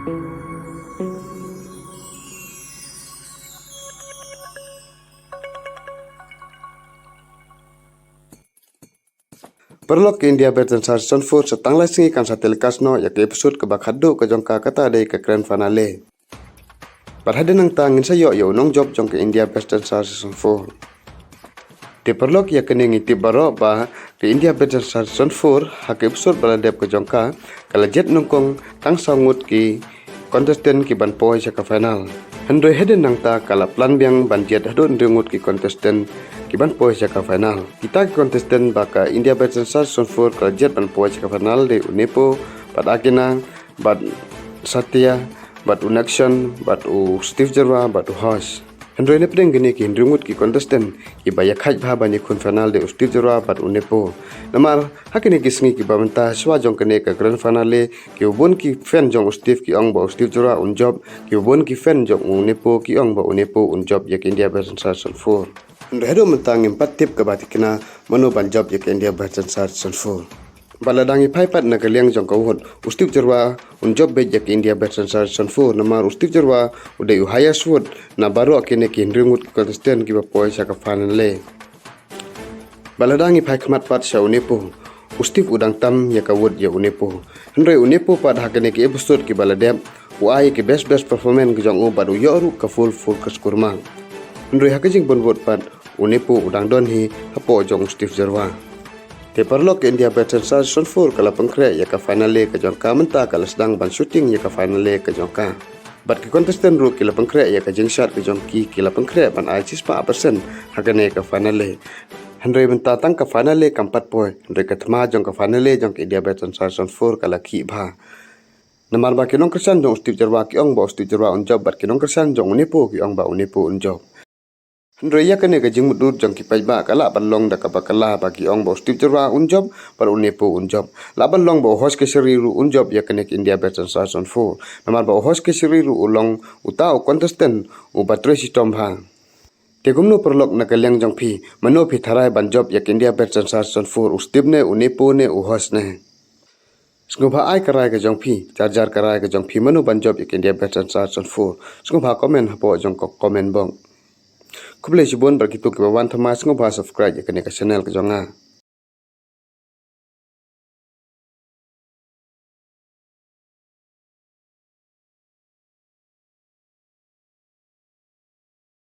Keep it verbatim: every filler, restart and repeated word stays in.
Paralok, ka India Best Dancer Season four sa tang lai sngi kan sa telecast noh ïa ka episode kaba khatduh ka jong ka, kata dei ka grand finale. Bad hadien nangta ngin sa ïoh ïa u nongjop jong ka India Best Dancer Season four. Te paralok, ïa kane ngi tip baroh ba ka India Best Dancer Season four ha ka episode ba la dep ka jong ka, ka la jied nyngkong tang saw ngut ki contestant ki ban poi sha ka final. Hynrei hadien nangta ka la plan biang ban jied haduh hynriew ngut ki contestant ki ban poi sha ka final. Kita ki contestant ba ka India Best Dancer Season four ka la jied ban poi sha ka final dei u Nepo, bad Akina, bad Satya, bad u Nakshan, bad u Steve Jyrwa, bad u Hosh. Hynrei napdeng kine ki hynriew ngut ki contestant, kiba ïa kheit bha ban ïakhun final dei u Steve Jyrwa bad u Nepo. Namar ha kine ki sngi kiba mynta shwa jong kane ka grand finale, kiba bun ki fan jong u Steve ki ong ba u Steve Jyrwa un jop, kiba bun ki fan jong u Nepo ki ong ba u Nepo un jop ïa ka India Best Dancer Season four. Hynrei haduh mynta ngim pat tip kaba tikna mano ban jop ïa ka India Best Dancer Season four. Bad lada ngi phai pat na ka liang jong ka vote, u Steve Jyrwa un jop beit ïa ka India Best Dancer Season four, namar u Steve Jyrwa u dei u highest vote na baroh kine ki hynriew ngut ki contestant kiba poi sha ka finale. Bad lada ngi phai khmat pat sha u Nepo, u Steve u dang tam ïa ka vote ïa u Nepo. Hynrei u Nepo pat ha kine ki episode kiba la dep, u ai ki best best performance ka jong u bad u ïoh ruh ka full full ka score mark. Hynrei ha ka jingbun vote pat, u Nepo u dang don hi hapoh jong u Steve Jyrwa. Te paralok, ka India Best Dancer Season four ka la pynkhreh ïa ka finale ka jong ka, mynta ka la sdang ban shooting ïa ka finale ka jong ka. Bad ki contestant ruh ki la pynkhreh ïa ka jingshad ka jong ki, ki la pynkhreh ban ai shispah percent ha kane ka finale. Hynrei mynta tang ka finale kam pat poi, hynrei ka thma jong ka finale jong ka India Best Dancer Season four ka la khih bha. Namar ba ki nongkyrshan jong u Steve Jyrwa ki ong ba u Steve Jyrwa un jop, bad ki nongkyrshan jong u Nepo ki ong ba u Nepo un jop. Hynrei ïa kane ka jingmutdur jong ki paidbah ka lah ban long da kaba kylla, ba ki ong ba u Steve Jyrwa un jop bad u Nepo un jop. Lah ban long ba u Hosh Keshari ruh un jop ïa kane ka India Best Dancer Season four. Namar ba u Hosh Keshari ruh u long uta u contestant uba trei shitom bha. Te kumno paralok na ka liang jong phi, mano phi tharai ban jop ïa ka India Best Dancer Season four, u Steve ne, u Nepo ne, u Hosh ne? Sngewbha ai ka rai ka jong phi, jar jar ka rai ka jong phi, mano ban jop ïa ka India Best Dancer Season four. Sngewbha comment hapoh jong ka comment box. Khublei shibun bad kito kiba wan thymmai, sngewbha subscribe ïa kane ka channel ka jong nga.